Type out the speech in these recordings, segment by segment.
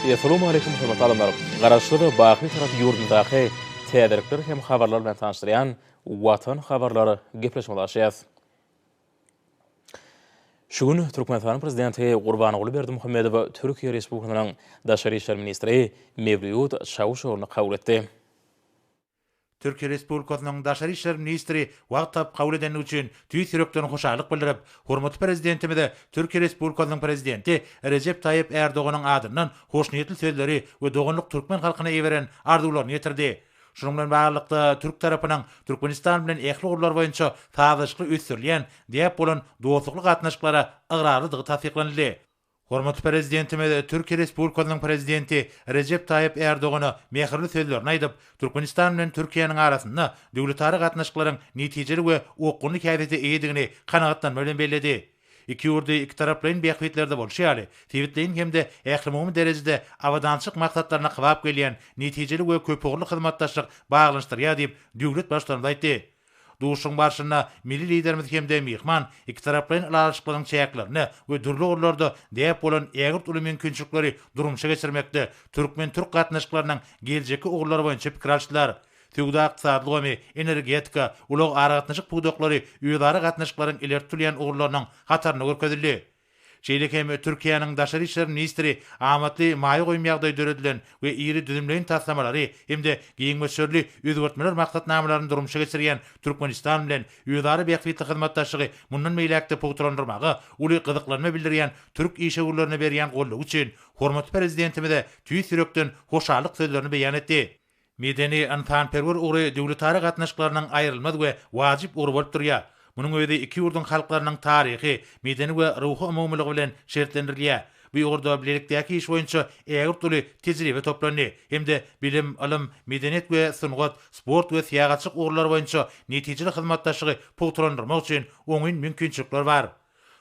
Essalawmaleýkum hormatly adamlar! Garaşsyz, baky Bitarap ýurdumyzdaky täzelikler hem habarlar bilen tanyşdyrýan Watan habarlar gepleşigimizi açýas. Şu gün Türkmenistanyň Prezidenti Gurbanguly Berdimuhamedow Türkiýe Respublikasynyň Daşary işler ministri Mewlýut Çawuşogluny kabul etdi. Türkiýe Respublikasynyň Daşary işler ministri wagt tapyp kabul edendigi üçin tüýs ýürekden hoşallyk bildirip, hormatly Prezidentimize Türkiýe Respublikasynyň Prezidenti Rejep Taýyp Ärdoganyň adyndan hoşniýetli sözleri we doganlyk türkmen halkyna iberen arzuwlaryny ýetirdi. Şunuň bilen baglylykda, türk tarapynyň Türkmenistan bilen ähli ugurlar boýunça sazlaşykly ösdürilýän däp bolan dostlukly gatnaşyklara ygrarlydygy tassyklanyldy. Hormatly Prezidentimiz Türkiýe Respublikasynyň Prezidenti Rejep Taýyp Ärdogana mähirli sözlerini aýdyp, Türkmenistan bilen Türkiýäniň arasynda döwletara gatnaşyklaryň netijeli we okgunly häsiýete eýedigini kanagatlanma bilen belledi. Iki ýurdy ikitaraplaýyn bähbitlerde bolşy ýaly, sebitleýin hem-de ählumumy derejede abadançylyk maksatlaryna kybap gelýän netijeli we köpugurly hyzmatdaşlyk baglanyşdyrýar diýip, döwlet Baştutanymyz aýtdy. Duşuşygyň barşynda milli Liderimiz hem-de myhman ikitaraplaýyn ylalaşyklaryň çäklerinde we dürli ugurlarda däp bolan ägirt uly mümkinçilikleri durmuşa geçirmekde türkmen-türk gatnaşyklarynyň geljekki ugurlary boýunça pikir alyşdylar. Söwda-ykdysady ulgamy, energetika, ulag-aragatnaşyk pudaklary özara gatnaşyklaryň ileri tutulýan ugurlarynyň hatarynda görkezildi. Şeýle hem Türkiýäniň daşary işler ministri amatly maýa goýum ýagdaýy döredilen we iri düzümleýin taslamalary hem-de giň möçberli özgertmeler maksatnamalaryny durmuşa geçirýän Türkmenistan bilen özara bähbitli hyzmatdaşlygy mundan beýläk-de pugtalandyrmaga uly gyzyklanma bildirýän türk işewürlerine berýän goldawy üçin hormatly Prezidentimize tüýs ýürekden hoşallyk sözlerini beýan etdi. Medeni-ynsanperwer ugry döwletara gatnaşyklarynyň aýrylmaz we wajyp ugry bolup durýar. Munuň özi iki ýurduň halklarynyň taryhy, medeni we ruhy umumylygy bilen şertlendirilýär. Bu ugurda bilelikdäki iş boýunça ägirt uly tejribe toplandy hem-de bilim, ylym, medeniýet we sungat, sport we syýahatçylyk ugurlary boýunça netijeli hyzmatdaşlygy pugtalandyrmak üçin oňyn mümkinçilikler bar.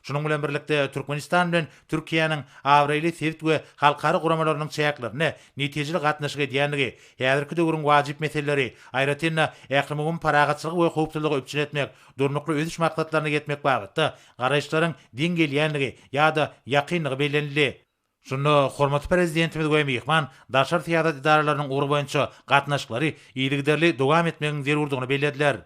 Şunuň bilen birlikde, Türkmenistan bilen Türkiýäniň abraýly sebit we halkara guramalarynyň çäklerinde netijeli gatnaşyk edýändigi, häzirki döwrüň wajyp meseleleri, aýratyn-da, ählumumy parahatçylygy we howpsuzlygy üpjün etmek, Durnukly ösüş maksatlaryna ýetmek babatda garaýyşlaryň deň gelýändigi ýa-da ýakyndygy bellenildi. Şunda hormatly Prezidentimiz we myhman daşary syýasat edaralarynyň ugry boýunça gatnaşyklary yzygiderli dowam etmegiň zerurdygyny bellediler.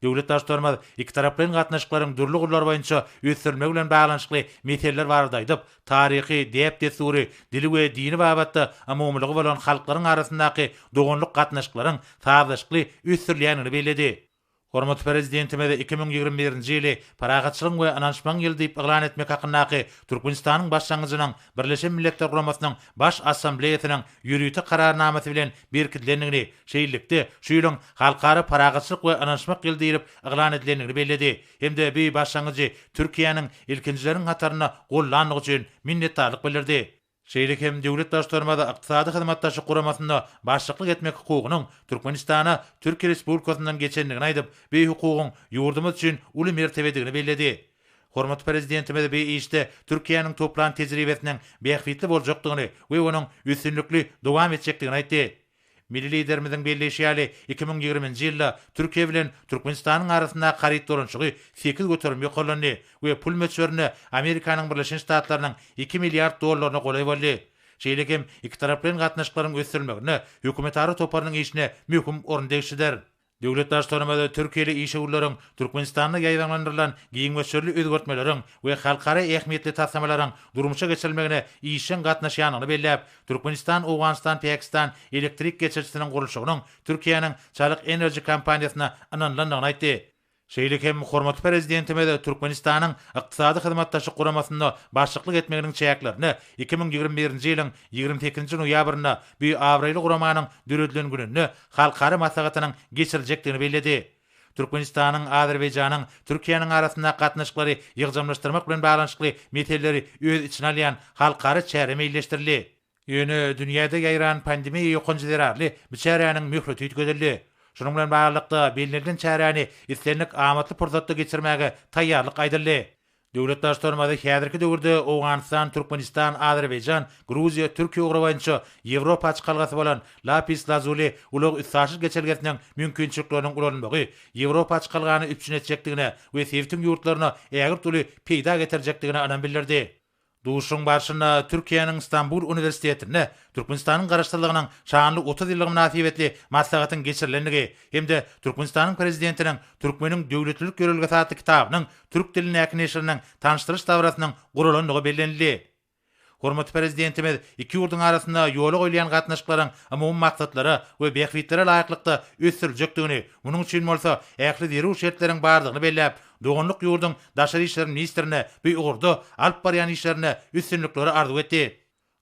Döwlet Baştutanymyz ikitaraplaýyn gatnaşyklaryň dürli ugurlar boýunça ösdürilmegi bilen baglanyşykly meseleler barada aýdyp, taryhy, däp-dessury, dili we dini babatda umumylygy bolan halklaryň arasyndaky doganlyk gatnaşyklaryň sazlaşykly ösdürilýändigini belledi. Hormatly Prezidentimiz 2021-nji ýyly Parahatçylygyň we ynanyşmagyň ýyly diýip yglan etmek hakyndaky Türkmenistanyň başlangyjynyň Birleşen Milletler Guramasynyň Baş Assambleýasynyň ýörite Kararnamasy bilen berkidilendigini, şeýlelikde, şu ýylyň Halkara parahatçylyk we ynanyşmak ýyly diýlip yglan edilendigini belledi hem-de bu başlangyjy Türkiýäniň ilkinjileriň hatarynda gollandygy üçin minnetdarlyk bildirdi. Şeýle hem döwlet Baştutanymyz Ykdysady Hyzmatdaşlyk Guramasynda başlyklyk etmek hukugynyň Türkmenistana Türkiýe Respublikasyndan geçendigini aýdyp, bu hukugyň ýurdumyz üçin uly mertebedigini belledi. Hormatly Prezidentimiz bu işde Türkiýäniň toplan tejribesiniň bähbitli boljakdygyny we onuň üstünlikli dowam etjekdigini aýtdy. Milli Liderimiziň belleýşi ýaly, 2020-nji ýylda Türkiýe bilen Türkmenistanyň arasyndaky haryt dolanyşygy 8% ýokarlandy we pul möçberinde Amerikanyň Birleşen Ştatlarynyň iki milliard dollaryna golaý boldy. Şeýle hem ikitaraplaýyn gatnaşyklaryň ösdürilmeginde hökümetara toparynyň işine möhüm orun degişlidir. Döwlet Baştutanymyz türkiýeli işewürleriň Türkmenistanda ýaýbaňlandyrylan giň möçberli özgertmeleriň we halkara ähmiýetli taslamalaryň durmuşa geçirilmegine işjeň gatnaşýandygyny belläp, Türkmenistan-Owganystan-Pakistan elektrik geçirijisiniň gurluşygynyň Türkiýäniň Çalyk Enerji kompaniýasyna ynanylandygyny aýtdy. Şeýle hem hormatly Prezidentimiz Türkmenistanyň Ykdysady Hyzmatdaşlyk Guramasynda başlyklyk etmeginiň çäklerinde 2021-nji ýylyň 28-nji noýabrynda bu abraýly guramanyň döredilen gününde halkara maslahatynyň geçiriljekdigini belledi. Türkmenistanyň, Azerbaýjanyň, Türkiýäniň arasyndaky gatnaşyklary ýygjamlaşdyrmak bilen baglanyşykly meseleleri öz içine alýan halkara çäre meýilleşdirildi. Ýöne dünýäde ýaýran pandemiýa ýokanjy zerarly bu çäräniň möhleti üýtgedildi. Şunuň bilen baglylykda, bellenilen çäräni islendik amatly pursatda geçirmäge taýýarlyk aýdyldy. Döwlet Baştutanymyz häzirki döwürde Owganystan, Türkmenistan, Azerbaýjan, Gruziýa, Türkiýe ugry boýunça Ýewropa çykalgasy bolan Lapis Lazuli ulag-üstaşyr geçelgesiniň mümkinçilikleriniň ulanylmagy Ýewropa çykalgany üpjün etjekdigine we sebitiň ýurtlaryna ägirt uly peýda getirjekdigine ynam bildirdi. Duşuşygyň barşynda Türkiýäniň Stambul uniwersitetinde Türkmenistanyň Garaşsyzlygynyň şanly 30 ýyllygy mynasybetli maslahatyň geçirilendigi hem-de Türkmenistanyň Prezidentiniň Türkmeniň döwletlilik ýörelgesi atly kitabynyň türk dilindäki neşiriniň tanyşdyryş dabarasynyň guralandygy bellenildi. Hormatly Prezidentimiz iki ýurduň arasynda ýola goýulýan gatnaşyklaryň umumy maksatlara we bähbitlere laýyklykda ösdüriljekdigini, munuň üçin bolsa ähli zerur şertleriň bardygyny belläp, doganlyk ýurduň daşary işler ministrine bu ugurda alyp barýan işlerinde üstünlikleri arzuw etdi.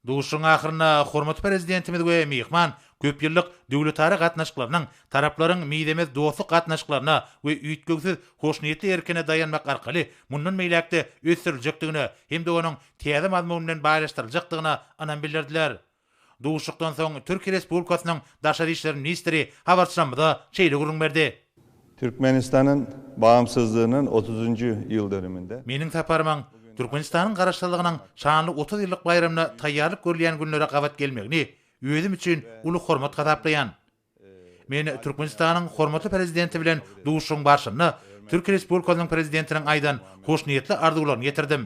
Duşuşygyň ahyrynda hormatly Prezidentimiz we myhman köpýyllyk döwletara gatnaşyklarynyň taraplaryň mizemez dostluk gatnaşyklaryna we üýtgewsiz hoşniýetli erkine daýanmak arkaly mundan beýläk-de ösdüriljekdigine hem-de onuň täze mazmun bilen baýlaşdyryljakdygyna ynam bildirdiler. Duşuşykdan soň Türkiýe Respublikasynyň Daşary işler ministri habarçylarymyza şeýle gürrüň berdi. Türkmenistanyň Bağımsızlığının otuzynjy ýyl dönüminde. Meniň saparymyň Türkmenistanyň Garaşsyzlygynyň şanly 30 ýyllyk baýramyna taýýarlyk görülýän günlere gabat gelmegini özüm üçin uly hormat hasaplaýan. Men Türkmenistanyň hormatly Prezidenti bilen duşuşygyň barşynda Türkiýe Respublikasynyň Prezidentiniň aýdan hoşniýetli arzuwlaryny ýetirdim.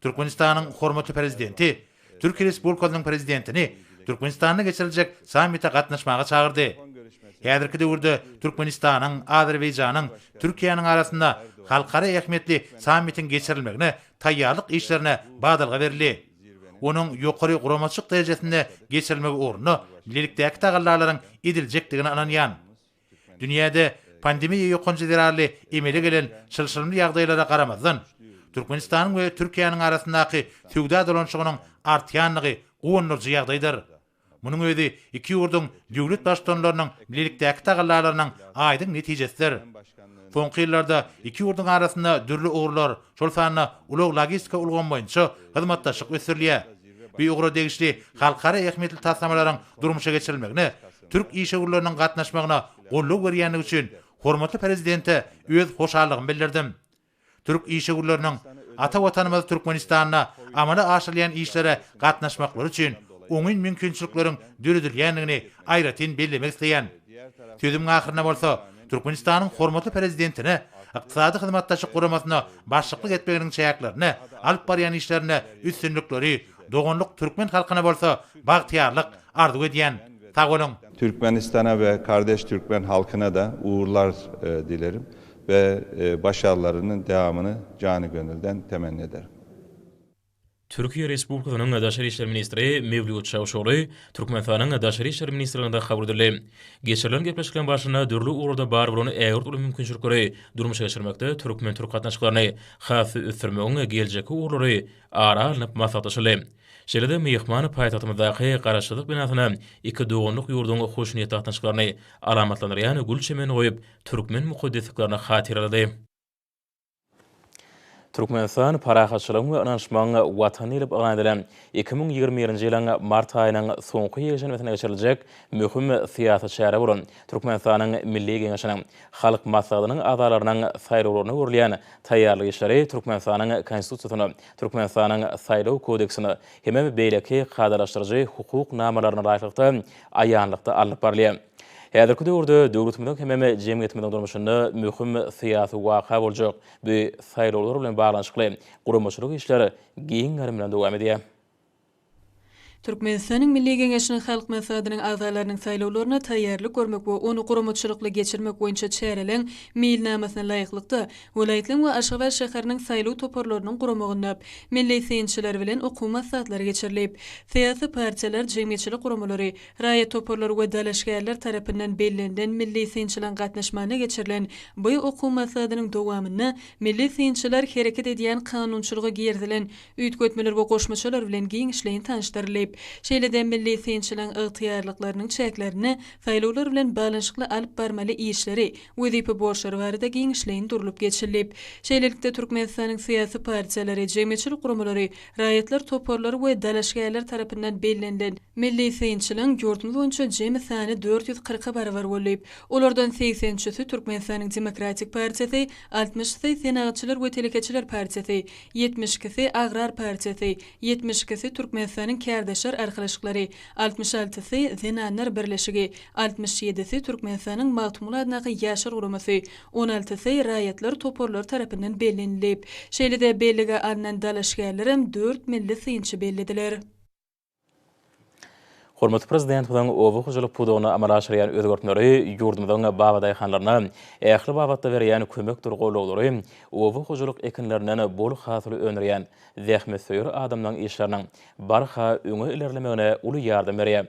Türkmenistanyň hormatly Prezidenti Türkiýe Respublikasynyň Prezidentini Türkmenistanda geçiriljek sammite gatnaşmaga çagyrdy. Häzirki döwürde Türkmenistanyň, Azerbaýjanyň, Türkiýäniň arasynda halkara ähmiýetli sammitiň geçirilmegine taýýarlyk işlerine badalga berildi. Onuň ýokary guramaçylyk derejesinde geçirilmegi ugrunda bilelikdäki tagallalaryň ediljekdigine ynanýan. Dünýäde pandemiýa ýokanjy zerarly emele gelen çylşyrymly ýagdaýlara garamazdan, Türkmenistanyň we Türkiýäniň arasyndaky söwda dolanyşygynyň artýandygy guwandyryjy ýagdaýdyr. Munuň özi iki ýurduň döwlet Baştutanlarynyň bilelikdäki tagallalarynyň aýdyň netijesidir. Soňky ýyllarda iki ýurduň arasynda dürli ugurlar, şol sanda ulag-logistika ulgamy boýunça hyzmatdaşlyk ösdürilýär. Bu ugra degişli halkara ähmiýetli taslamalaryň durmuşa geçirilmegine türk işewürleriniň gatnaşmagyna goldaw berýändigi üçin hormatly Prezidente öz hoşallygymy bildirdim. Türk işewürleriniň ata Watanymyz Türkmenistanda amala aşyrylýan işlere gatnaşmaklary üçin oňyn mümkinçilikleriň döredilýändigini aýratyn bellemek isleýän. Sözümiň ahyrynda bolsa, Türkmenistanyň hormatly Prezidentine Ykdysady Hyzmatdaşlyk Guramasyna başlyklyk etmeginiň çäklerinde alyp barýan işlerinde üstünlikleri, doganlyk türkmen halkyna bolsa bagtyýarlyk arzuw edýän. Sag boluň! Türkmenistana we kardeş türkmen halkyna-da uğurlar dilerim. We başarlarynyň dewamyny jany gönülden temenni ederim. Türkiýe Respublikasynyň Daşary işler ministri Mewlýut Çawuşogly Türkmenistanyň Daşary işler ministrliginde kabul edildi. Geçirilen gepleşikleriň barşynda dürli ugurlarda bar bolan ägirt uly mümkinçilikleri durmuşa geçirmekde türkmen-türk gatnaşyklaryny has-da ösdürmegiň geljekki ugurlary ara alnyp maslahatlaşyldy. Şeýle-de myhman paýtagtymyzdaky Garaşsyzlyk binasyna iki doganlyk ýurduň hoşniýetli gatnaşyklaryny alamatlandyrýan gül çemeni goýup, türkmen mukaddesliklerini hatyralady. Türkmenistan parahatçylygyň we ynanyşmagyň Watany diýlip yglan edilen 2021-nji ýylyň mart aýynyň soňky ýekşenbesinde geçiriljek möhüm syýasy çäre bolan Türkmenistanyň Milli Geňeşiniň Halk Maslahatynyň agzalarynyň saýlawlaryna görülýän taýýarlyk işleri Türkmenistanyň Konstitusiýasyna, Türkmenistanyň Saýlaw kodeksine hemem beýleki kadalaşdyryjy hukuk namalaryna laýyklykda aýanlykda alnyp barylýar. Häzirki döwürde döwletimiziň hemem jemgyýetimiziň durmuşynda möhüm syýasy waka boljak bu saýlawlar bilen baglanyşykly guramaçylyk işler giň gerim bilen dowam edýär. Türkmenistanyň Milli Geňeşiniň Halk Maslahatynyň agzalarynyň saýlawlaryna taýýarlyk görmek we ony guramaçylykly geçirmek boýunça çäreleň meýilnamasyna laýyklykda, welaýatlaryň we Aşgabat şäheriniň saýlaw toparlarynyň guramagynda milli synçylar bilen okuw maslahatlary geçirilip, syýasy partiýalar, jemgyýetçilik guramalary, Raýat toparlary we dalaşgärler tarapyndan bellenilen milli synçylaryň gatnaşmagynda geçirilen bu okuw maslahatynyň dowamynda milli synçylar hereket edýän kanunçylyga girizilen üýtgetmeler we goşmaçalar bilen giňişleýin tanyşdyrylyp, şeýle-de milli synçylaryň ygtyýarlyklarynyň çäklerinde saýlawlar bilen baglanyşykly alyp barmaly işleri, wezipe borçlary barada giňişleýin durlup geçilip. Şeýlelikde, Türkmenistanyň syýasy partiýalary, jemgyýetçilik guramalary, raýatlar toparlary we dalaşgärler tarapyndan bellenilen Milli synçylaryň ýurdumyz boýunça jemi sany 440-a barabar boldy. Olardan segsen üçüsi Türkmenistanyň Demokratik partiýasy, altmyşysy Senagatçylar we telekeçiler partiýasy, ýetmiş ikisi Agrar partiýasy, ýetmiş ikisi Türkmenistanyň Kärdeşler. Kärdeşler arkalaşyklary, altmyş altysy Zenanlar birleşigi, altmyş ýedisi Türkmenistanyň Magtymguly adyndaky Ýaşlar guramasy, on altysy raýatlar toparlary tarapyndan bellenildi. Şeýle-de bellige alnan dalaşgärlerem dört milli synçy bellediler. Hormatly Prezidentimiziň oba hojalyk pudagynda amala aşyrýan özgertmeleri ýurdumyzyň babadaýhanlaryna ähli babatda berýän kömekdir gollawlary oba hojalyk ekinlerinden bol hasyl öndürýän zähmetsöýer adamlaryň işleriniň barha öňe ilerlemegine uly ýardam berýär.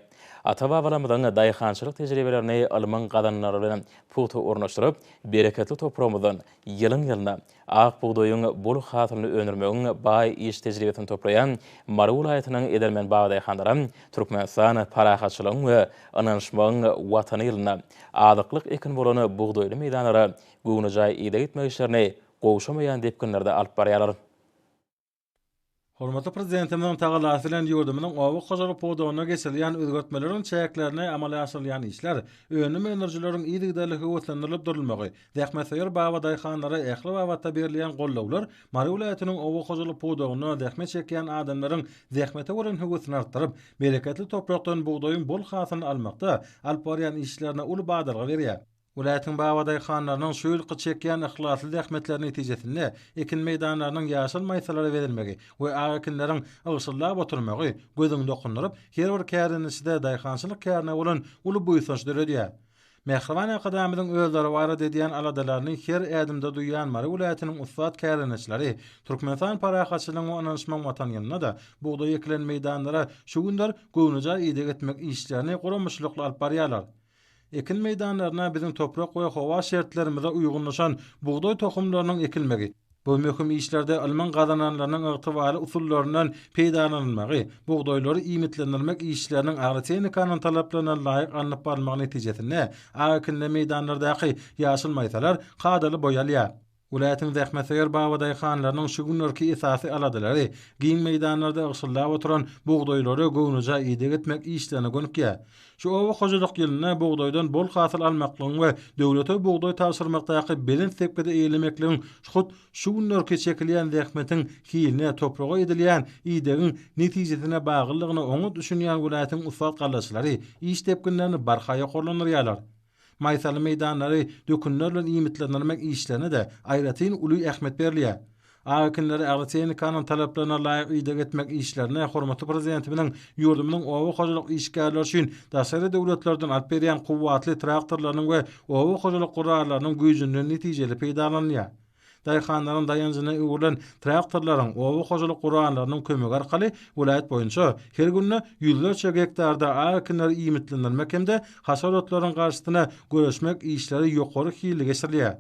Ata-babalarymyzyň daýhançylyk tejribelerini ylmyň gazananlary bilen pugta ornaşdyryp, bereketli topragymyzdan ýylyň-ýylyna Ak bugdaýyň bol hasylyny öndürmegiň baý iş tejribesini toplaýan Mary welaýatynyň edermen bagdaýhanlary Türkmenistan parahatçylygyň we ynanyşmagyň Watany ýylynda azyklyk ekin bolan bugdaýly meýdanlara göwnejaý ideg etmek işlerini gowşamaýan depginlerde alyp barýarlar. Hormatly Prezidentimiziň tagallasy bilen ýurdumyzyň oba hojalyk pudagynda geçirilýän özgertmeleriň çäklerinde amala aşyrylýan işler, önüm öndürijileriň yzygiderli höweslendirilip durulmagy, zähmetsöýer babadaýhanlara ähli babatda berilýän goldawlar Mary welaýatynyň oba hojalyk pudagynda zähmet çekýän adamlaryň zähmete bolan höwesini artdyryp, bereketli toprakdan bugdaýyň bol hasylyny almakda alyp barýan işlerine uly badalga berýär. Welaýatyň babadaýhanlarynyň şu ýylky çekýän yhlasly zähmetleri netijesinde ekin meýdanlarynyň ýaşyl maýsalara bezelmegi we ak ekinleriň ygşyldap oturmagy gözüňi dokundyryp, her bir kärendeçide daýhançylyk kärine bolan uly buýsanç döredýär. Mähriban Arkadagymyzyň özleri barada edýän aladalaryny her ädimde duýýan Mary welaýatynyň ussat kärendeçileri Türkmenistan parahatçylygyň we ynanyşmagyň Watany ýylynda-da bugdaý ekilen meýdanlara şu günler göwnejaý ideg etmek işlerini guramaçylykly alyp barýarlar. Ekin meýdanlaryna biziň toprak we howa şertlerimize uýgunlaşan bugdaý tohumlarynyň ekilmegi, bu möhüm işlerde ylmyň gazananlarynyň ygtybarly usullaryndan peýdalanylmagy, bugdaýlary iýmitlendirmek işleriniň agrotehnikanyň talaplaryna laýyk alnyp barylmagy netijesinde ak ekinli meýdanlardaky ýaşyl maýsalar kadaly boý alýar. Welaýatyň zähmetsöýer babadaýhanlarynyň şu günlerki esasy aladalary giň meýdanlarda ygşyldap oturan bugdaýlara göwnejaý ideg etmek işlerine gönükýär. Şu oba hojalyk ýylynda bugdaýdan bol hasyl almaklygyň we döwlete bugdaý tabşyrmakdaky belent sepgidi eýelemekligiň hut şu günlerki çekilýän zähmetiň hiline, topraga edilýän idegiň netijesine baglydygyna oňat düşünýän welaýatyň ussat gallaçylary iş depginlerini barha ýokarlandyrýarlar. Maýsaly meýdanlary dökünler bilen iýmitlendirmek işlerine-de aýratyn uly ähmiýet berilýär. Ak ekinleri agrotehnikanyň talaplaryna laýyk ideg etmek işlerine hormatly Prezidentimiziň ýurdumyzyň oba hojalyk işgärleri üçin daşary döwletlerden alyp berýän kuwwatly traktorlarynyň we oba hojalyk gurallarynyň güýjünden netijeli peýdalanylýar. Daýhanlaryň daýanjyna öwrülen traktorlaryň, oba hojalyk gurallarynyň kömegi arkaly welaýat boýunça her günde ýüzlerçe gektarda ak ekinleri iýmitlendirmek hem-de haşal otlaryň garşysyna göreşmek işleri ýokary hilli geçirilýär.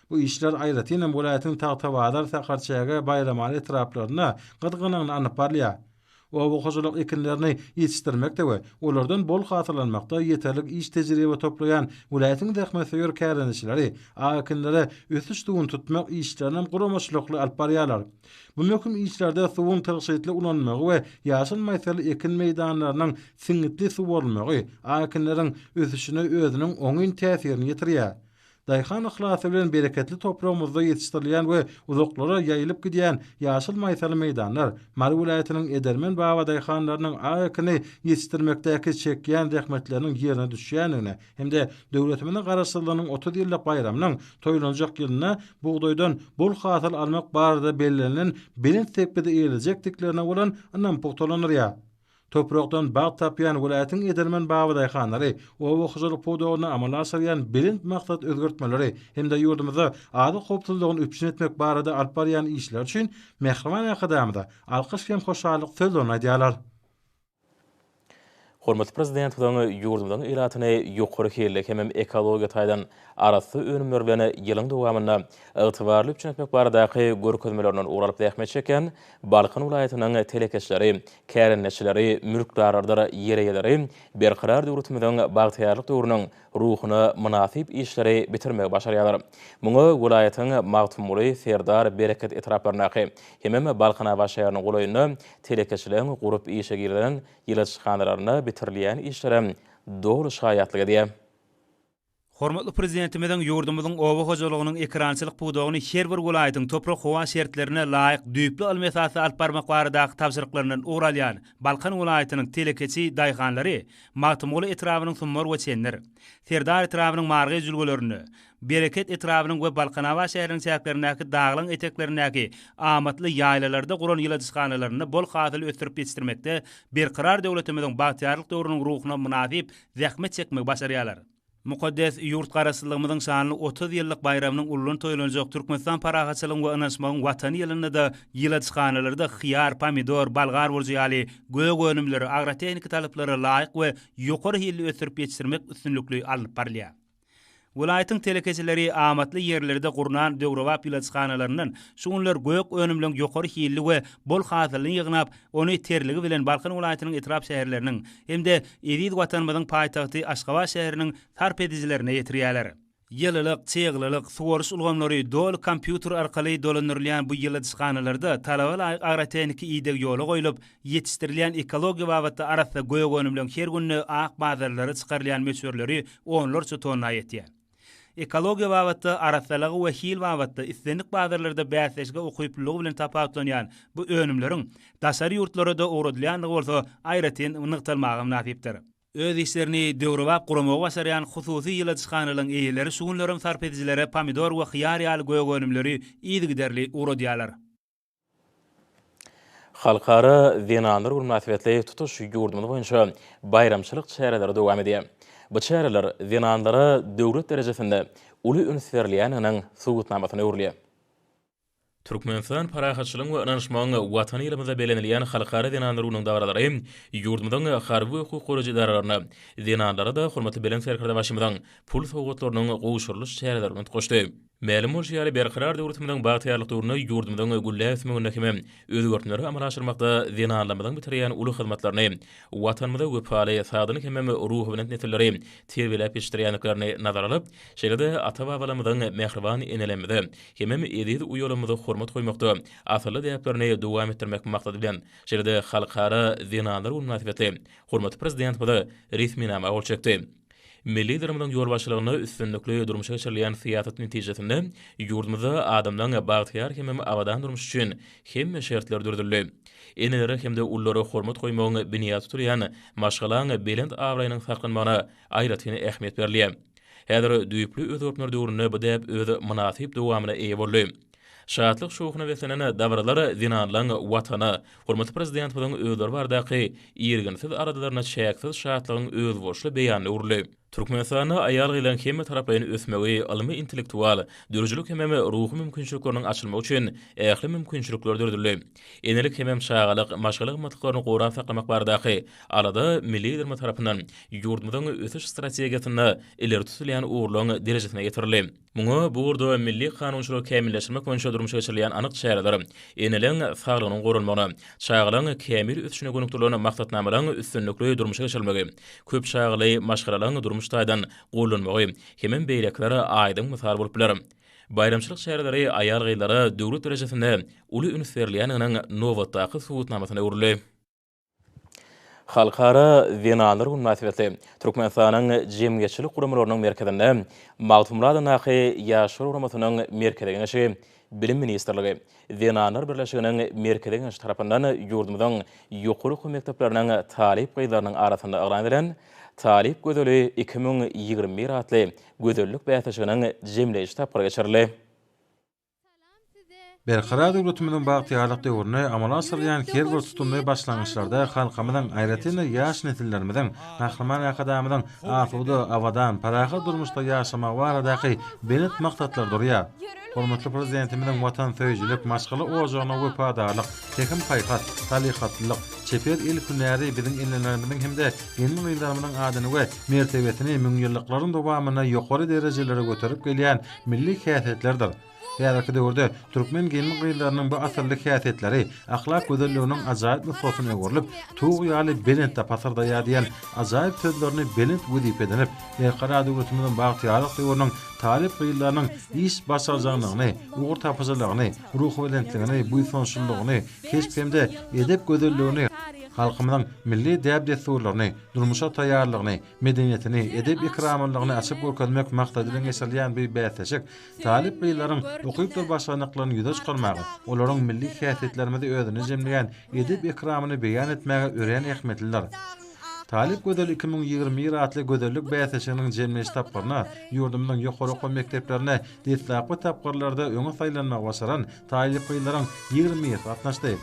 Bu işler aýratyn hem welaýatyň Tagtabazar, Sakarçäge, Baýramaly etraplarynda gyzgalaňly alnyp barylýar. Oba hojalyk ekinlerini ýetişdirmekde we olardan bol hasyl almakda ýeterlik iş tejribe toplaýan welaýatyň zähmetsöýer kärendeçileri ak ekinlere ösüş suwuny tutmak işlerinem guramaçylykly alyp barýarlar. Bu möhüm işlerde suwuň tygşytly ulanylmagy we ýaşyl maýsaly ekin meýdanlarynyň siňňitli suwarylmagy ak ekinleriň ösüşine özüniň oňyn täsirini ýetirýär. Daýhan yhlasy bilen bereketli topragymyzda ýetişdirilýän we uzaklara ýaýylyp gidýän ýaşyl maýsaly meýdanlar Mary welaýatynyň edermen babadaýhanlarynyň ak ekini ýetişdirmekdäki çekýän zähmetleriniň ýerine düşýändigine hem-de döwletimiziň Garaşsyzlygynyň 30 ýyllyk baýramynyň toýlanjak ýylynda bugdaýdan bol hasyl almak barada bellenilen belent sepgidi eýelejekdiklerine bolan ynamy pugtalandyrýar. Toprakdan bagt tapýan welaýatyň edermen babadaýhanlary oba hojalyk pudagynda amala aşyrýan belent maksat özgertmeleri hem-de ýurdumyzda azyk howpsuzlygyny üpjün etmek barada alyp barýan işleri üçin mähriban Arkadagymyza alkyş hem hoşallyk sözlerini aýdýarlar. Hormatly Prezidentimiziň ýurdumyzyň ilatyny ýokary hilli hemem ekologiýa taýdan arassa önümler bilen ýylyň dowamynda ygtybarly üpjün etmek baradaky görkezmelerinden ugur alyp zähmet çekýän Balkan welaýatynyň telekeçileri, kärendeçileri, mülkdarlardyr ýer eýeleri Berkarar döwletimiziň bagtyýarlyk döwrüniň ruhuna mynasyp işleri bitirmegi başarýarlar. Muňa welaýatyň Magtymguly, Serdar, Bereket etraplaryndaky hemem Balkanabat şäheriniň golaýynda telekeçileriň gurup işe girizen ýyladyşhanalarynda bitirilýän işlerem doly şaýatlyk edýär. Hormatly Prezidentimiziň ýurdumyzyň oba hojalygynyň ekerançylyk pudagyny her bir welaýatyň toprak-howa şertlerine laýyk düýpli ylmy esasda alyp barmak baradaky tabşyryklaryndan ugur alýan Balkan welaýatynyň telekeçi daýhanlary Magtymguly etrabynyň Sumbar we Çendir, Serdar etrabynyň Margy jülgelerinde, Bereket etrabynyň we Balkanabat şäheriniň çäklerindäki daglaryň eteklerindäki amatly ýaýlalarda guran ýyladyşhanalarynda bol hasyl ösdürip ýetişdirmekde Berkarar döwletimiziň bagtyýarlyk döwrüniň ruhuna mynasyp zähmet çekmegi başarýarlar. Mukaddes ýurt Garaşsyzlygymyzyň şanly 30 ýyllyk baýramynyň ullan toýlanjak Türkmenistan parahatçylygyň we ynanyşmagyň Watany ýylynda-da ýyladyşhanalarda hyýar, pomidor, bolgar burjy ýaly gök önümleri agrotehniki talaplara laýyk we ýokary hilli ösdürip ýetişdirmek üstünlikli alnyp barylýar. Welaýatyň telekeçileri amatly ýerlerde gurnan döwrebap ýyladyşhanalaryndan şu günler gök önümleň ýokary hilli we bol hasylyny ýygnap, ony terligi bilen Balkan welaýatynyň etrap-şäherleriniň hem-de eziz Watanymyzyň paýtagty Aşgabat şäheriniň sarp edijilerine ýetirýärler. Ýylylyk, çyglylyk, suwaryş ulgamlary doly kompýuter arkaly dolandyrylýan bu ýyladyşhanalarda talaba laýyk agrotehniki ideg ýola goýlup, ýetişdirilýän ekologiýa babatda arassa gök önümleň her günde ak bazarlara çykarylýan möçberleri onlarça tonna ýetýär. Ekologiýa babatda arassalygy we hil babatda islendik bazarlarda bäsleşige ukyplylygy bilen tapawutlanýan bu önümleriň daşary ýurtlara-da ugradylýandygy bolsa aýratyn nygtalmaga mynasypdyr. Öz işlerini döwrebap guramagy başarýan hususy ýyladyşhanalaryň eýeleri şu günlerem sarp edijilere pomidor we hyýar ýaly gök önümleri yzygiderli ugradýarlar. Halkara zenanlar güni mynasybetli tutuş ýurdumyz boýunça baýramçylyk çäreleri dowam edýär. Bu çäreler zenanlara döwlet derejesinde uly üns berilýändiginiň subutnamasyna öwrülýär. Türkmenistan parahatçylygyň we ynanyşmagyň Watany ýylymyzda bellenilýän Halkara zenanlar gününiň dabaralary ýurdumyzyň harby we hukuk goraýjy edaralarynda zenanlara-da hormatly Belent Serkerdebaşymyzyň pul sowgatlarynyň gowşurylyş çäreleri bilen utgaşdy. Mälim bolşy ýaly, Berkarar döwletimiziň bagtyýarlyk döwründe ýurdumyzyň gülläp ösmeginde hemem özgertmeleri amala aşyrmakda zenanlarymyzyň bitirýän uly hyzmatlaryny, Watanymyza wepaly, sagdyn hemem ruhubelent nesilleri terbiýeläp ýetişdirýändiklerini nazara alyp, şeýle-de ata-babalarymyzyň mähriban enelerimize hemem eziz uýalarymyza hormat goýmakda asylly däplerini dowam etdirmek maksady bilen, şeýle-de Halkara zenanlar güni mynasybetli hormatly Prezidentimiz resminama gol çekdi. Milli Liderimiziň ýolbaşçylygynda üstünlikli durmuşa geçirilýän syýasat netijesinde ýurdumyzda adamlaryň bagtyýar hemem abadan durmuşy üçin hemme şertler döredildi. Enelere hem-de ululara hormat goýmagyň binýady tutulýan maşgalaň belent abraýynyň saklanmagyna aýratyn ähmiýet berilýär. Häzir düýpli özgertmeler döwründe bu däp öz mynasyp dowamyna eýe boldy. Şatlyk-şowhuna beslenen dabaralar zenanlaryň Watana, hormatly Prezidentimiziň özleri baradaky irginsiz aladalaryna çäksiz şatlygyň özboluşly beýanyna öwrüldi. Türkmenistanda aýal-gyzlaryň hemmetaraplaýyn ösmegi, ylmy-intellektual, döredijilik hemem ruhy mümkinçilikleriniň açylmagy üçin ähli mümkinçilikler döredildi. Enelik hemem çagalyk, maşgala gymmatlyklaryny gorap saklamak baradaky alada milli Liderimiz tarapyndan ýurdumyzyň ösüş strategiýasynda ileri tutulýan ugurlaryň derejesine getirildi. Muňa bu ugurda milli kanunçylygy kämilleşdirmek boýunça durmuşa geçirilýän anyk çäreler, eneleň saglygynyň goralmagyna, çagalaryň kämil ösüşine gönükdirilen maksatnamalaryň üstünlikli durmuşa geçirilmegi, köp çagaly maşgalalaryň durmuş taýdan goldanmagy hemem beýlekiler aýdyň mysal bolup biler. Baýramçylyk çäreleri aýal-gyzlara döwlet derejesinde uly üns berilýändiginiň nobatdaky subutnamasyna öwrüldi. Halkara zenanlar güni mynasybetli Türkmenistanyň Jemgyýetçilik guramalarynyň merkezinde Magtymguly adyndaky Ýaşlar guramasynyň Merkezi Geňeşi, Bilim ministrligi, Zenanlar birleşiginiň Merkezi Geňeşi tarapyndan ýurdumyzyň ýokary okuw mekdepleriniň talyp gyzlarynyň arasynda yglan edilen Talyp gözeli 2021 atly gözellik bäsleşiginiň jemleýji tapgyry geçirildi. Berkarar döwletimiziň bagtyýarlyk döwründe amala aşyrylýan her bir tutumly başlangyçlarda halkymyzyň, aýratyn-da, ýaş nesillerimiziň Gahryman Arkadagymyzyň asuda, abadan, parahat durmuşda ýaşamagy baradaky belent maksatlary durýar. Hormatly Prezidentimiziň watansöýüjilik, maşgala ojagyna wepadarlyk, pähim-paýhas, salykatlylyk, çeper el hünäri biziň enelerimiziň hem-de gelin-gyzlarymyzyň adyny we mertebesini müňýyllyklaryň dowamynda ýokary derejelere göterip gelýän milli häsiýetlerdir. Häzirki döwürde türkmen gelin-gyzlarynyň bu asylly häsiýetleri ahlak gözelliginiň ajaýyp nusgasyna öwrülip, tug ýaly belentde pasyrdaýar diýen ajaýyp sözlerini belent wezipe edinip, Berkarar döwletimiziň bagtyýarlyk döwrüniň talyp gyzlarynyň iş başarjaňlygyny, ugurtapyjylygyny, ruhubelentligini, buýsançlylygyny, keşp hem-de edep gözelligini. Halkymyzyň milli däp-dessurlaryny, durmuşa taýýarlygyny, medeniýetini, edep-ekramlylygyny açyp görkezmek maksady bilen geçirilýän bu bäsleşik talyp gyzlaryň ukypdyr başarnyklaryny ýüze çykarmaga, olaryň milli häsiýetlerimizi özünde jemleýän edep-ekramyny beýan etmäge örän ähmiýetlidir. Talyp gözel 2021 atly gözellik bäsleşiginiň jemleýiş tapgyryna ýurdumyzyň ýokary okuw mekdeplerinde deslapky tapgyrlarda öňe saýlanmagy başaran talyp gyzlaryň 21-si gatnaşdy.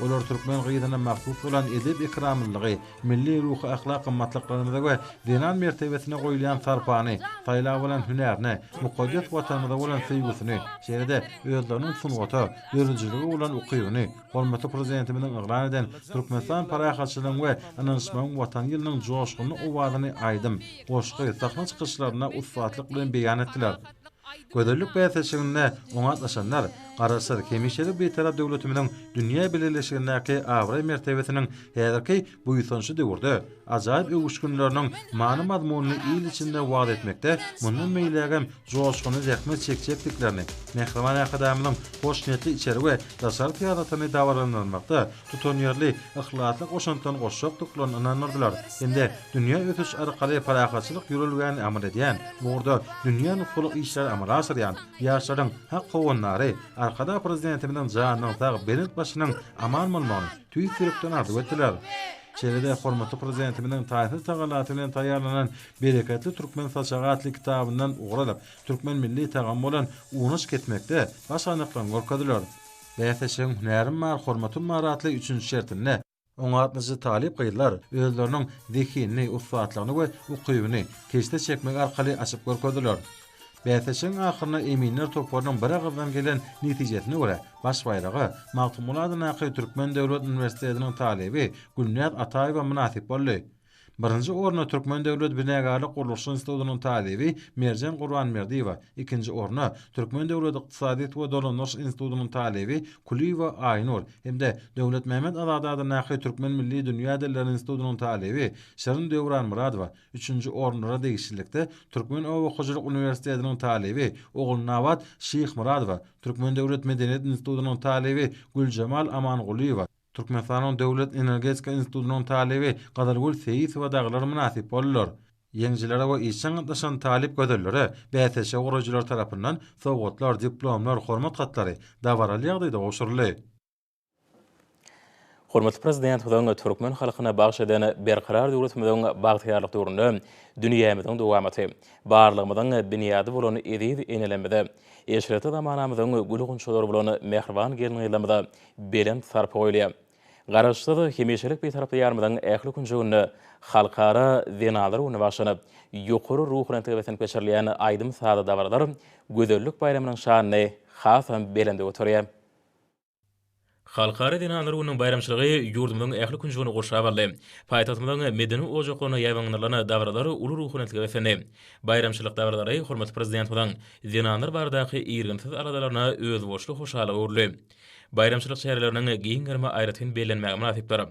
Olar türkmen gyzyna mahsus bolan edep-ekramlylygy, milli ruhy-ahlak gymmatlyklarymyza we zenan mertebesine goýulýan sarpany, saýlap alan hünärine, mukaddes Watanymyza bolan söýgüsini, şeýle-de özleriniň sungata, döredijilige bolan ukybyny hormatly Prezidentimiziň yglan eden Türkmenistan parahatçylygyň we ynanyşmagyň Watany ýylynyň joşgunly owazyny aýdym, goşgy, sahna çykyşlarynda ussatlyk bilen beýan etdiler. Gözellik bäsleşiginde oňa gatnaşanlar Garaşsyz, hemişelik Bitarap döwletimiziň dünýä bileleşigindäki abraý-mertebesiniň häzirki buýsançly döwürde ajaýyp öwüşginleriniň many-mazmunyny il içinde wagyz etmekde mundan beýlägem joşgunly zähmet çekjekdiklerini, mähriban Arkadagymyzyň hoşniýetli içeri we daşary syýasatyny dabaralandyrmakda tutanýerli, yhlasly goşantlaryny goşjakdyklaryny ynandyrdylar hem-de dünýä ösüş arkaly parahatçylyk ýörelgäni amal edýän, bu ugurda dünýä nusgalyk işleri amala aşyrýan, ýaşlaryň hak howandary Arkadag Prezidentimiziň janynyň sag, belent başynyň aman bolmagyny tüýs ýürekden arzuw etdiler. Şeýle-de hormatly Prezidentimiziň taýsyz tagallasy bilen taýýarlanan Bereketli türkmen saçagy atly kitabyndan ugur alyp, türkmen milli tagamy bolan unaş kesmekde başarnyklaryny görkezdiler. Bäsleşigiň Hünärim bar, hormatym bar atly üçünji şertinde, oňa gatnaşyjy talyp gyzlar özleriniň zehinini, ussatlygyny we ukybyny keşde çekmek arkaly açyp görkezdiler. Bäsleşigiň ahyrynda eminler toparynyň bir agyzdan gelen netijesine görä, baş baýraga Magtymguly adyndaky Türkmen döwlet uniwersitetiniň talyby Gülnäz Ataýewa mynasyp boldy. Birinji orna Türkmen döwlet binagärlik gurluşyk institutynyň talyby Merjen Gurbanberdiýewa, ikinji orna Türkmen döwlet ykdysadyýet we dolandyryş institutynyň talyby Kulyýewa Aýnur hem-de Döwletmämmet Azady adyndaky Türkmen milli dünýä dilleri institutynyň talyby Şirin Döwranmyradowa, üçünji orunlara degişlilikde Türkmen oba hojalyk uniwersitetiniň talyby Ogulnabat Şyhmyradowa, Türkmen döwlet medeniýet institutynyň talyby Güljemal Amangulyýewa, Türkmenistanyň Döwlet energetika institutynyň talyby Gyzylgül Seýisowa dagylar mynasyp boldular. Ýeňijilere we işjeň gatnaşan talyp gözellere bäsleşigi guraýjylar tarapyndan sowgatlar, diplomlar, hormat hatlary dabaraly ýagdaýda gowşuryldy. Hormatly Prezidentimiziň türkmen halkyna bagyş eden Berkarar döwletimiziň bagtyýarlyk döwründe dünýämiziň dowamaty, barlygymyzyň binýady bolan eziz enelerimize, eşretli zamanamyzyň gül-gunçalary bolan mähriban gelin-gyzlarymyza belent sarpa goýulýar. Garaşsyz, hemişelik Bitarap Diýarymyzyň ähli künjeginde Halkara zenanlar güni bagyşlanyp, ýokary ruhubelentlige beslenip geçirilýän aýdym-sazly dabaralar gözellik baýramynyň şanyny hasam belende göterýär. Halkara zenanlar gününiň baýramçylygy ýurdumyzyň ähli künjegini gurşap aldy. Paýtagtymyzyň medeni ojaklarynda ýaýbaňlandyrylan dabaralar uly ruhubelentlige beslendi. Baýramçylyk dabaralary hormatly Prezidentimiziň zenanlar baradaky irginsiz aladalaryna özboluşly hoşallyga öwrüldi. Baýramçylyk çäreleriniň giň gerimi aýratyn bellenmäge mynasypdyr.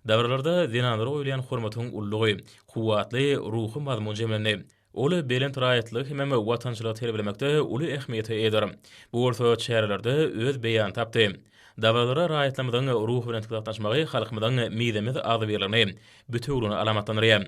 Dabaralarda zenanlara goýulýan hormatyň ululygy, kuwwatly ruhy mazmun jemlendi. Ol belent raýatlygy hemem watançylygy terbiýelemekde uly ähmiýete eýedir. Bu bolsa çärelerde öz beýanyny tapdy. Dabaralara raýatlarymyzyň ruhubelentlikde gatnaşmagy halkymyzyň mizemez agzybirligini, bitewüligini alamatlandyrýar.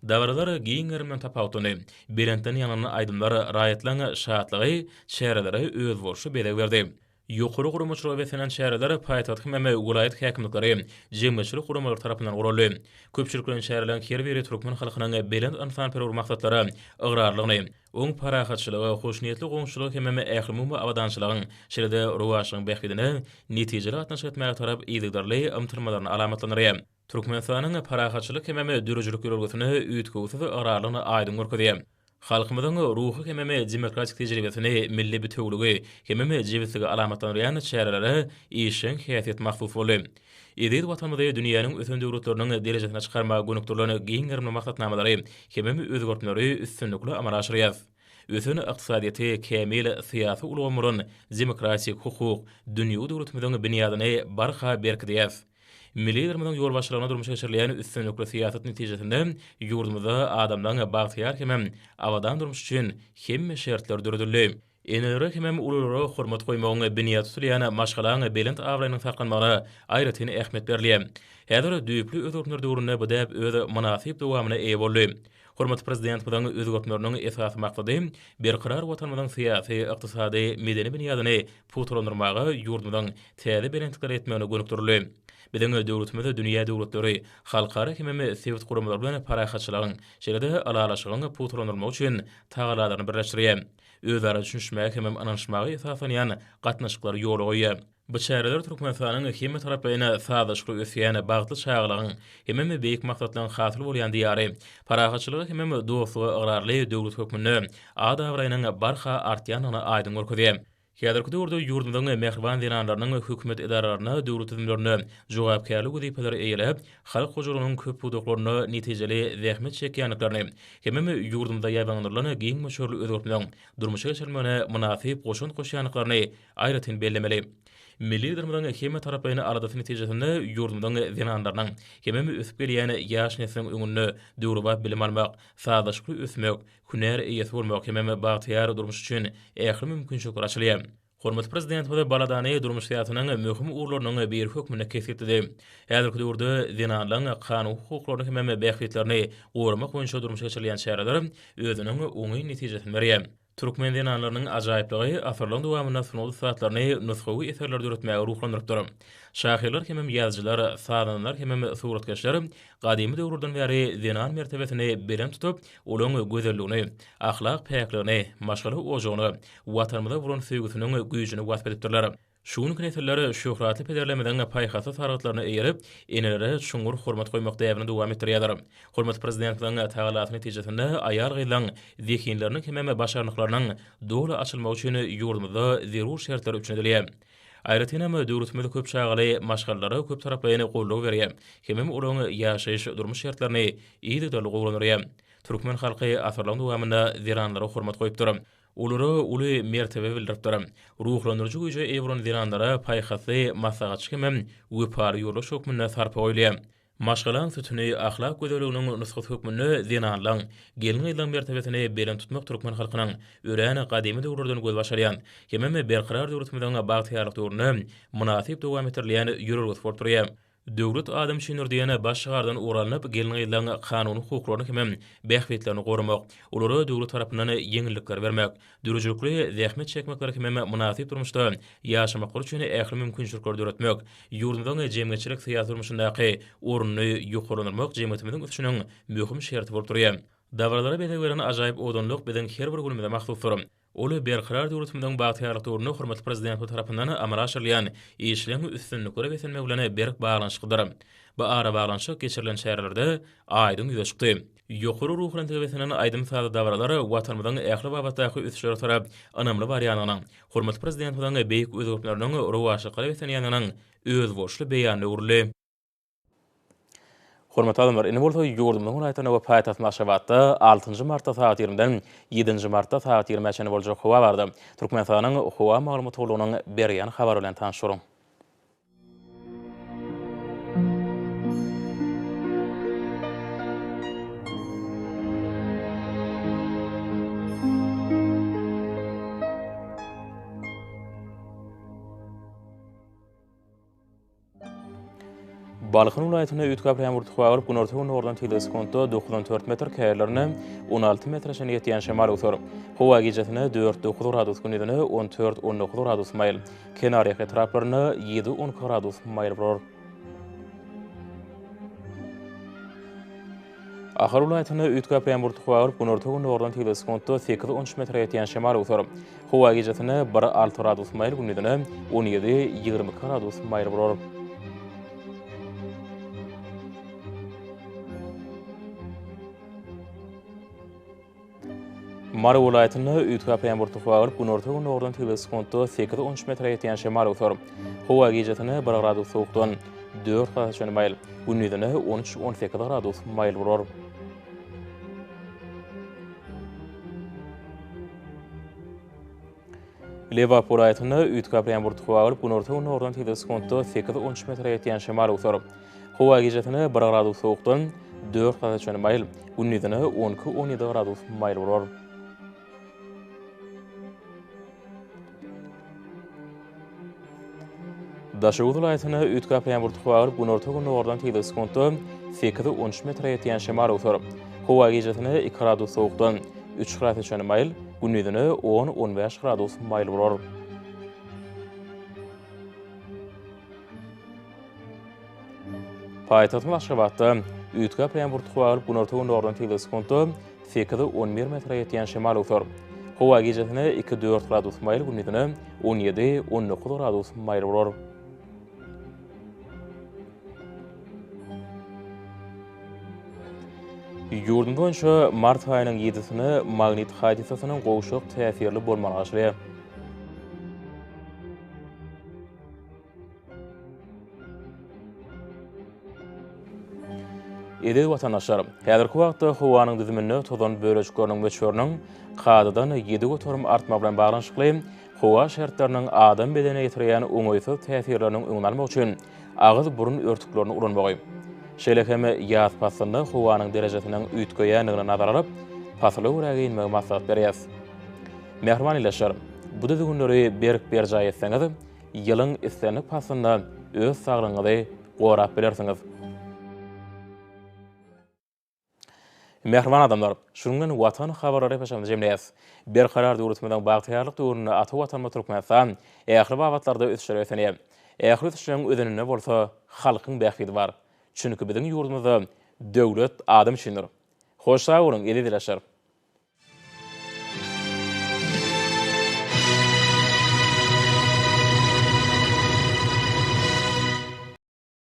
Dabaralar giň gerimden tapawutlandy. Belentden ýaňlanan aýdymlar, raýatlaryň şatlygy çärelere özboluşly bezeg berdi. Ýokary guramaçylyga beslenen çäreler paýtagt hem welaýat häkimlikleri, jemgyýetçilik guramalary tarapyndan guraldy. Köpçülikleýin çäreleriň her biri türkmen halkynyň belent ynsanperwer maksatlara ygrarlygyny, oň parahatçylyga, hoşniýetli goňşuçylyga hemem ählumumy abadançylygyň, şeýle-de rowaçlygyň bähbidine netijeli gatnaşyk etmäge tarap yzygiderli ymtylmalaryny alamatlandyrýar. Türkmenistanyň parahatçylyk hemem döredijilik ýörelgesine üýtgewsiz ygrarlygyny aýdyň görkezýär. Halkymyzyň ruhy hemem demokratik tejribesini, milli bitewüligi hemem jebisligi alamatlandyrýan çärelere işjeň häsiýet mahsus boldy. Eziz Watanymyzy dünýäniň ösen döwletleriniň derejesine çykarmaga gönükdirilen giň gerimli maksatnamalary hemem özgertmeleri üstünlikli amala aşyrýarys. Ösen ykdysadyýeti, kämil syýasy ulgamy bolan demokratik, hukuk, dünýewi döwletimiziň binýadyny barha berkidýäris. Milli Liderimiziň ýolbaşçylygynda durmuşa geçirilýän üstünlikli syýasat netijesinde ýurdumyzda adamlaryň bagtyýar hemem abadan durmuşy üçin hemme şertler döredildi. Enelere hemem ululara hormat goýmagyň binýady tutulýan maşgalaň belent abraýynyň saklanmagyna aýratyn ähmiýet berilýär. Häzir düýpli özgertmeler döwründe bu däp öz mynasyp dowamyna eýe boldy. Hormatly Prezidentimiziň özgertmeleriniň esasy maksady Berkarar Watanymyzyň syýasy, ykdysady, medeni binýadyny pugtalandyrmaga, ýurdumyzyň täze belentliklere ýetmegine gönükdirildi. Biziň döwletimiz dünýä döwletleri, halkara hemem sebit guramalary bilen parahatçylygyň, şeýle-de ylalaşygyň pugtalandyrylmagy üçin tagallalaryny birleşdirýär. Özara düşünişmäge hemem ynanyşmaga esaslanýan gatnaşyklary ýola goýýar. Bu çäreler Türkmenistanyň hemmetaraplaýyn sazlaşykly ösýän, bagtly çagalygyň hemem beýik maksatlaryň hasyl bolýan Diýary, parahatçylyga hemem dostluga ygrarly döwlet hökmünde at-abraýynyň barha artýandygyny aýdyň görkezýär. Häzirki döwürde ýurdumyzyň mähriban zenanlarynyň hökümet edaralarynda, döwlet düzümlerinde jogapkärli wezipeleri eýeläp, halk hojalygynyň köp pudaklarynda netijeli zähmet çekýändiklerini hemem ýurdumyzda ýaýbaňlandyrylan giň möçberli özgertmegiň durmuşa geçirilmegine mynasyp goşant goşýandyklaryny aýratyn bellemeli. Milli Liderimiziň hemmetaraplaýyn aladasy netijesinde ýurdumyzyň zenanlarynyň hemem ösüp gelýän ýaş nesliň öňünde döwrebap bilim almak, sazlaşykly ösmek, hünär eýesi bolmak hemem bagtyýar durmuş üçin ähli mümkinçilikler açylýar. Hormatly Prezidentimiz baladany durmuş syýasatynyň möhüm ugurlarynyň biri hökmünde kesgitledi. Häzirki döwürde zenanlaryň kanuny hukuklaryny hemem bähbitlerini goramak boýunça durmuşa geçirilýän çäreler özüniň oňyn netijesini berýär. Türkmen zenanlarynyň ajaýyplygy asyrlaryň dowamynda sungat ussatlaryny nusgawy eserler döretmäge ruhlandyrypdyr. Şahyrlar hemem ýazyjylar, sazandalar hemem suratkeşler gadymy döwürlerden bäri zenan mertebesini belent tutup, olaryň gözelligini, ahlak päkligini, maşgala ojagyna, Watanymyza bolan söýgüsiniň güýjüni wasp edipdirler. Şu günki nesiller şöhratly pederlerimiziň paýhasly sargytlaryna eýerip, enelere çuňňur hormat goýmak däbini dowam etdirýärler. Hormatly Prezidentimiziň tagallasy netijesinde aýal-gyzlaryň zehinleriniň hemem başarnyklarynyň doly açylmagy üçin ýurdumyzda zerur şertler üpjün edilýär. Aýratynam, döwletimiz köp çagaly maşgalalara köptaraplaýyn goldaw berýär hemem olaryň ýaşaýyş-durmuş şertlerini yzygiderli gowulandyrýar. Türkmen halky asyrlaryň dowamynda zenanlara hormat goýupdyr. Olara uly mertebe bildiripdir. Ruhlandyryjy güýje eýe bolan zenanlara paýhasly maslahatçy hemem wepaly ýoldaş hökmünde sarpa goýulýar. Maşgalaň sütüni, ahlak gözelliginiň nusgasy hökmünde zenanlaň, gelin-gyzlaň mertebesini belent tutmak türkmen halkynyň örän gadymy döwürlerden gözbaş alýan hemem Berkarar döwletimiziň bagtyýarlyk döwründe mynasyp dowam etdirilýän ýörelgesi bolup durýar. Döwlet adam üçindir diýen baş şygardan ugur alnyp, gelin-gyzlaryň kanuny hukuklaryny hemem bähbitlerini goramak, olara döwlet tarapyndan ýeňillikler bermek, döredijilikli zähmet çekmekleri hemem mynasyp durmuşda ýaşamaklary üçin ähli mümkinçilikleri döretmek, ýurdumyzyň jemgyýetçilik-syýasy durmuşyndaky ornuny ýokarlandyrmak jemgyýetimiziň ösüşiniň möhüm şerti bolup durýar. Dabaralara bezeg beren ajaýyp owadanlyk biziň her bir günümize mahsusdyr. Ol Berkarar döwletimiziň bagtyýarlyk döwründe hormatly Prezidentimiz tarapyndan amala aşyrylýan işleň üstünliklere beslenmegi bilen berk baglanyşyklydyr. Bu arabaglanyşyk geçirilen çärelerde aýdyň ýüze çykdy. Ýokary ruhubelentlige beslenen aýdym-sazly dabaralar Watanymyzyň ähli babatdaky ösüşlere tarap ynamly barýandygynyň, hormatly Prezidentimiziň beýik özgertmeleriniň rowaçlyklara beslenýändiginiň özboluşly beýanyna öwrüldi. Hormatly adamlar, indi bolsa ýurdumyzyň welaýatlarynda we paýtagtymyz Aşgabatda altynjy martda sagat ýigrimiden ýedinji martda sagat ýigrimä çenli boljak howa barada Türkmenistanyň Howa maglumat gullugynyň berýän habary bilen tanyşdyryň. Balkan welaýatynda üýtgäp ýagmyr tupa bolup, günorta-gündogardan tizligi sekuntda 94 metr, käýerlerinde 16 metre çenli ýetýän şemal öwser. Howa gijesine 4-9 gradus, gündizine 14-19 gradus maýyl, kenarýaka etraplarynda 7-12 gradus maýyl bolar. Ahal welaýatynda üýtgäp ýagmyr tupa bolup, günorta-gündogardan tizligi sekuntda sekiz-on üç metre ýetýän şemal öwser. Howa gijesine bir alty gradus maýyl, gündizine on ýedi, 22 gradus maýyl bolar. Mary welaýatynda üýtgäp ýagmyr tupa bolup, günorta-gündogardan tizligi sekuntda sekiz-on üç metre ýetýän şemal öwser. Howa gijesine bir gradus sowukdan dört grada çenli maýyl, gündizine on üç, on sekiz gradus maýyl bolar. Lebap welaýatynda üýtgäp ýagmyr tupa bolup, günorta-gündogardan tizligi sekuntda sekiz-on üç metre ýetýän şemal öwser. Howa gijesine bir gradus sowukdan dört grada çenli maýyl, gündizine on iki-on ýedi gradus maýyl bolar. Daşoguz welaýatynda üýtgäp ýaňbur tuwagylyp, günorta-gündogardan tizligi sekuntda sekiz, 13 metre ýetýän şemal öwser. Howa gijesine iki gradus sowukdan, üç gradusa çenli maýyl, gündizine on, on bäş gradus maýyl bolar. Paýtagtymyz Aşgabatda üýtgäp ýaňbur tuwagylyp, günorta-gündogardan tizligi sekuntda sekiz, on bir metre ýetýän şemal öwser. Howa gijesine iki, dört gradus maýyl, gündizine on ýedi, on dokuz gradus maýyl bolar. Ýurdumyz boýunça mart aýynyň ýedisine magnit hadysasynyň gowşak täsirli bolmagy garaşylýar. Eziz watandaşlar, häzirki wagtda howanyň düzüminde tozan bölejikleriniň möçberiniň kadadan 7% artmagy bilen baglanyşykly howa şertleriniň adam bedenine ýetirýän oňaýsyz täsirleriniň öňüni almak üçin agyz-burun örtüklerini ulanmagy, şeýle hem ýaz paslynda howanyň derejesiniň üýtgeýändigini nazara alyp, pasyla görä geýinmegi maslahat berýäris. Mähriban ildeşler, bu düzgünleri berk berjaý etseňiz, ýylyň islendik paslynda öz saglygyňyzy gorap bilersiňiz. Mähriban adamlar, şunuň bilen Watan habarlary gepleşigimizi jemleýäris. Berkarar döwletimiziň bagtyýarlyk döwründe ata Watanymyz Türkmenistan ähli babatlarda ösüşlere beslenýär. Ähli ösüşleriň özeninde bolsa halkyň bähbidi bar. Çünki biziň ýurdumyzda döwlet adam üçindir. Hoş sag boluň, eziz ildeşler!